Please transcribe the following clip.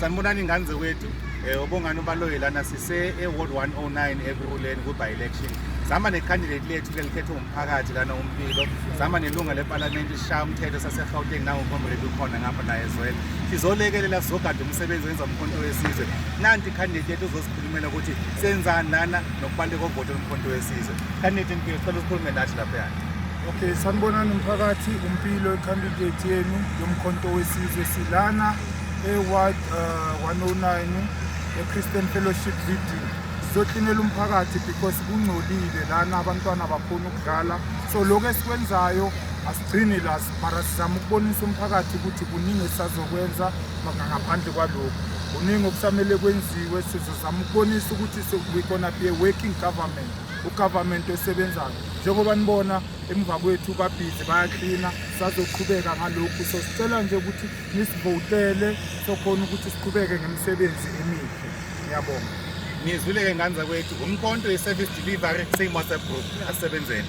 Sanibonani ingane zakwethu. UBongani uBaloyi lana sise e-Ward 109 Ekurhuleni ku-by election. Sihamba ne-candidate lethu lelikhethwe umphakathi lana uMpilo. Sihamba nelunga leParliament isishaya umthetho saseGauteng nangu-comrade ukhona ngapha naye as well. Sizolekelela, sizogada umsebenzi wenza uMkhonto weSizwe. Nanti i-candidate yethu uzosikhulumela ukuthi senzani lana nokubaluleka kokuvotela uMkhonto weSizwe. Candidate Mpilo, sicela usikhulume nathi laphayana. Okay, sanibonani umphakathi, uMpilo i-candidate yenu yoMkhonto weSizwe. Silana e-Ward 109 e-Christian Fellowship VD. Sizoklinela umphakathi because kungcolile lana, abantwana bakhona ukudlala. So lokho esikwenzayo asigcini la, mara sizama ukubonisa umphakathi ukuthi kuningi esisazokwenza ngaphandle kwalokhu. Kuningi okusamele kwenziwe, sizozama ukubonisa ukuthi we gonna be a working government, u-government osebenzayo. Njengoba nibona emva kwethu babhizi bayaklina, sazoqhubeka ngalokhu. So sicela nje ukuthi nisivotele sokhona ukuthi siqhubeke ngemisebenzi emihle. Ngiyabonga. Nizwile-ke ngane zakwethu, uMkhonto i-service delivery, siyi-WhatsApp group, asebenzeni.